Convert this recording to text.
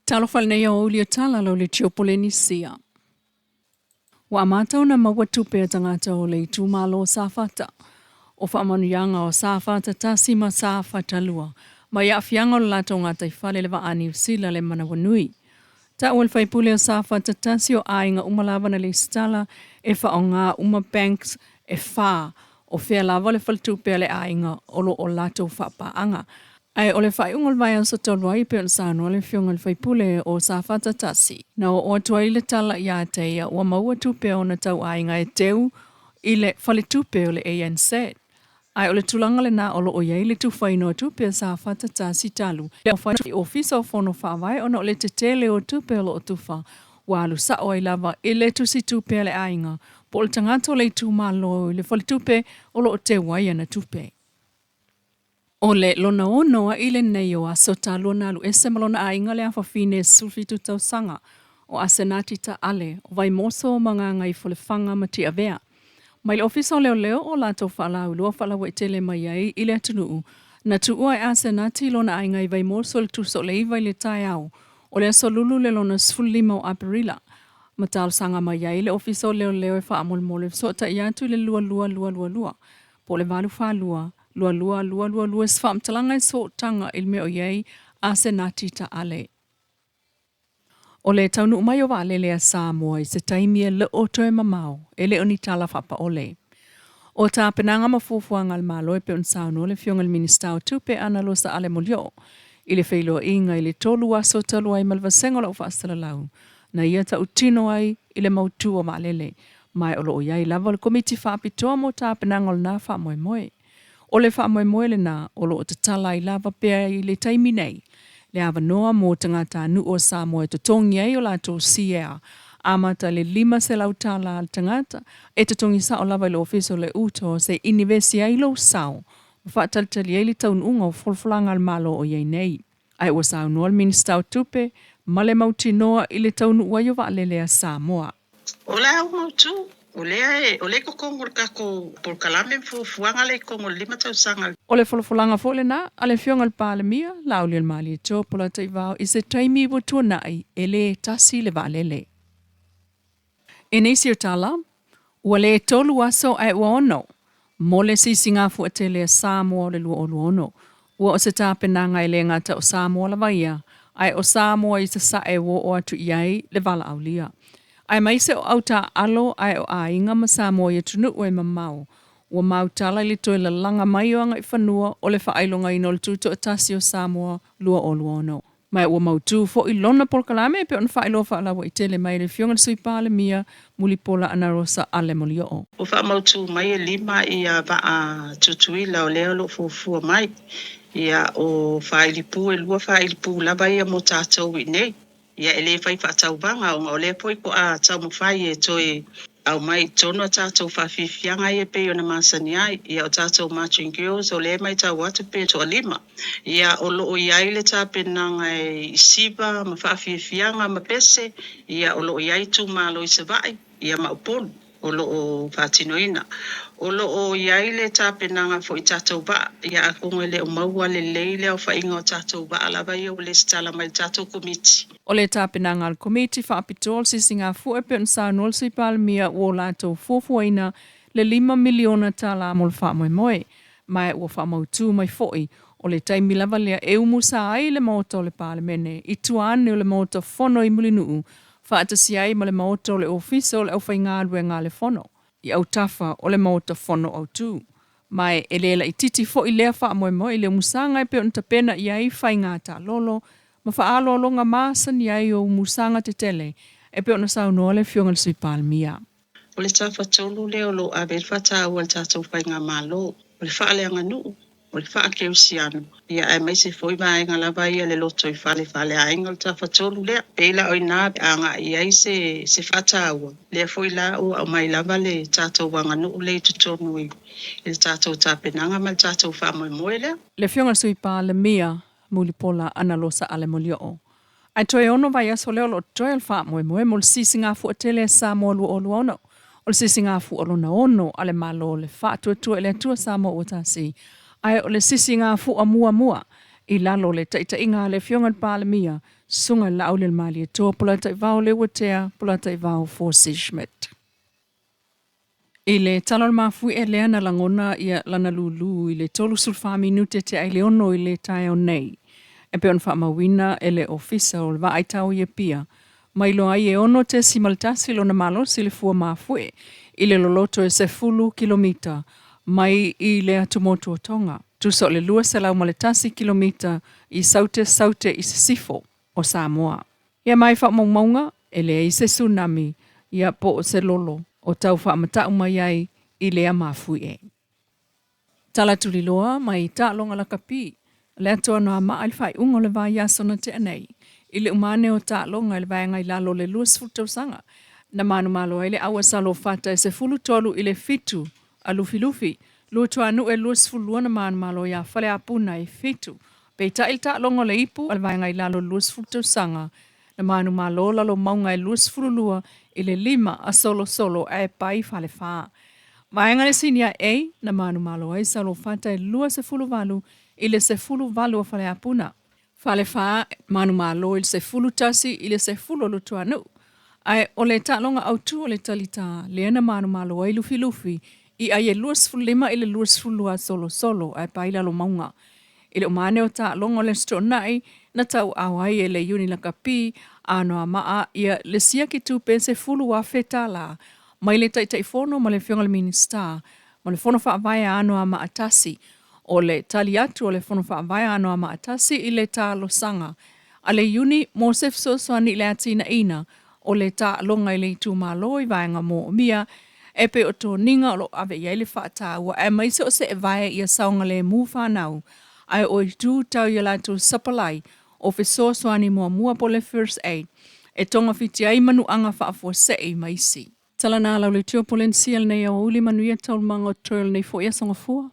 Talofa lenei aoauli o tala lau le Polenisia. Ua amata ona maua tupe a tagata o le itumalo o Safata. O faamanuiaga o Safata 1 ma Safata 2 mai aafiaga o le latou gataifale i le vaa Niu Sila le manawanui. Taua e le faipule o Safata 1 o aiga uma lava na lesitala e faaaoga uma banks e fa o fea lava le faletupe a le aiga o lo o latou faapaaga. Ae o le faaiuga o le vaiaso talu ai e pei ona saunoa le Afioga i le sui usufono o Safata 1, na oo atu ai le tala ia te ia ua maua tupe a ona tauaiga e teu i le faletupe o le ANZ. Ae o le tulaga lena o lo o i ai le tufaina o tupe a Safata 1 talu le Ofisa o Fono Faavae ona o le tetele o tupe o lo o tufa ua alu sao ai lava i le tusitupe a le aiga po o le tagata o le itumalo i le faletupe o lo o teu ai ana tupe. O le lona ono aʻi lenei o aso talu ona alu ese ma lona aiga le afafine 17 tausaga o Asenati Taale o Vaimoso ma Gagaifolefaga ma Tiavea. Mai le Ofisa o Leoleo o latou faalauiloa faalauaitele mai ai i le atunuu, na tuua e Asenati lona aiga i Vaimoso i le tusa o le 9 i le taeao o le aso Lulu le lona 15 o Aperila. Ma talosaga mai ai le Ofisa o Leoleo e faamolemole fesootai atu i le 22222 po o le 842 2222 i se faamatalaga i sootaga i le mea o i ai Asenati Taale. O le taunuu mai o vaalele a Samoa i se taimi e le o toe mamao, e le o ni tala faapaole. O tapenaga ma fuafuaga a le Malo e pei ona saunoa le Afioga i le Minisita o Tupe Ana Losa Ale Molioo i le feiloaiga i le 3 aso talu ai ma le vasega o lau faasalalau na ia tautino ai i le mautu o vaalele, ma o lo o i ai lava le Komiti Faapitoa mo tapenaga o lena faamoemoe. O le faamoemoe lena o lo o tatala ai lava pea i le taimi nei le avanoa mo tagatanuu o Samoa e totogi ai o latou sea amata i le $500 a le tagata e totogi sao lava i le Ofisa o le UTOS e inivesi ai lou sao ma faatalitali ai le taunuuga o folafolaga a le Malo o i ai nei. Ae ua saunoa le Minisita o Tupe ma le mautinoa i le taunuu ai o vaalele a Samoa. O le au mautu, o lea o lea i totonu o le tatou polokalame ma fuafuaga lea i totonu o le 5 tausaga. O le folafolaga foi lena a le Afioga i le Palemia, Laaulialemalietoa Polataivao i se taimi ua tuanai e le tasi le vaalele. I nisi o tala, ua le 3 aso ae ua 6 mo le sisigāfuatele a Samoa o le 2026. Ua o se tapenaga e le gata o Samoa lava ia, ae o Samoa i sasae ua oo atu i ai le valaaulia. Aemaise o autaaalo ae o aiga ma Samoa i atunuu e mamao, ua mautala i le toe lalaga mai o agaifanua o le faailogaina o le tutoatasi o Samoa 2026. Ma ua mautu foi lona polokalame e pei ona faailoa faalauaitele mai le Afioga i le Sui Palemia Mulipola Anarosa Ale Molioo. Ua faamautu mai e 5 ia vaa Tutuila o lea o lo o fuafua mai. Ia o faailipu e 2 faailipu lava ia mo tatou i nei. Ia e le fai faatauvaga ona o lea foi toa taumafai e toe aumai i totonu a tatou faafiafiaga ia pei ona masani ai. Ia o tatou marching girls o lea e matau atu pe toalima. Ia o lo o i ai le tapenaga e i siva ma faafiafiaga ma pese. Ia o lo o i ai itumalo i Savaii ia ma Upolu o lo o faatinoina. O lo o i ai le tapenaga foi tatou vaa. Ia atonu e le o maua lelei le aofaiga o tatou vaa lava ia ua lesitala mai le tatou komiti. O le tapenaga a le Komiti Faapitoa o le Sisigafua e pei ona saunoa le Sui Palemia ua o latou fuafuaina le $5 miliona mo le faamoemoe. Ma ua faamautu mai foi o le taimi lava lea e umusa ai le maota o le Palemene i tua ane o le maota fono i Mulinuu faatasi ai ma le maota o le Ofisa o le Aufaigaluega a le Fono i autafa o le maota fono autu. Ma e le laitiiti foi lea faamoemoe i le umusaga e pei ona tapena i ai faiga taalolo ma faaaloaloga masani ai o umusaga tetele e pei ona saunoa le Afioga i le Sui Palemia. O le tafatolu lea o lo o ave le faataua i le tatou faigamalo, o le faaleaganuu, o le faakeusiano, ia aemaise foi vaega lava ia le loto i fale faleaiga o le tafatolu lea. Pei la o ina agai i ai se faataua, lea foi la ua aumai lava le tatou aganuu lea i totonu i le tatou tapenaga ma le tatou faamoemoe lea. Le Afioga i le Sui Palemia Mulipola Anarosa Ale Molioo. Ae toe 6 vaiaso lea o lo o totoe o le faamoemoe mo le sisigāfuatele a Samoa 2026. O le sisigāfua lona 6 a le Malo le faatuatua i le Atua Samoa ua tasi. Ae o le sisigāfua muamua i lalo o le taitaiga a le Afioga i le Palemia, Susuga i le Laaulialemalietoa Polataivao Leuatea Polataivao Fosi Schmidt. I le tala o le mafuie lea na lagona ia lana lūlū i le 34 minute tea i le 6 i le taeao nei, e pei ona faamauina e le Ofisa o le Vaai Tau i Apia, ma iloa ai e 6.1 lona malosi i le fua mafuie i le loloto e 10 kilomita mai i le atumotu o Tonga, tusa o le 201 kilomita i saute saute i sisifo o Samoa. Ia mai faamaumauga, e leai se tsunami ia po o se lolo o tau faamata'u mai ai i lea mafuie. Tala tuliloa mai taaloga lakapi, le atoa Anoamaa i le faaiuga o le vaiaso na tea nei, i le umane o taaloga i le vaega i lalo o le 20 tausaga, na manumalo ai le Aua Salofata e 13-7 a Lufilufi, Luatuanuu e 22 na manumalo iā Faleapuna e 7. Peitai le taaloga o le ipu a le vaega i lalo o le 20 tausaga, na manumalo Lalomauga e 22-5 a Solosolo ae pai Falefa. Vaega le Sinia A, na manumalo ai Salofata e 28-18 a Faleapuna. Falefa manumalo i le 11-10 o Luatuanuu. Ae o le taaloga autu o le talita lea na manumalo ai Lufilufi i ai e 25-22 a Solosolo ae pai Lalomauga. I le umane o taaloga o le Aso Toonai na tauaao ai e le Iuni Lakapi a Anoamaa ia le siaki tupe $10,000 mai le Taitaifono ma le Afioga i le Minisita ma le Fono Faavae a Anoamaa 1. O le tali atu o le Fono Faavae a Anoamaa 1 i le talosaga a le Iuni mo se fesoasoani i le atinaeina o le taaloga i le itumalo i vaega moomia e pei o toniga o lo o ave i ai le faataua aemaise o seevae ia saogalemu fanau ae o itu tau i a latou sapalai o fesoasoani muamua po o le First Aid e togafiti ai manuaga faafuasei ma isi. Tala na lau le tio Polensia lenei aoauli manuia taualumaga o totoe o lenei foi aso Gafua.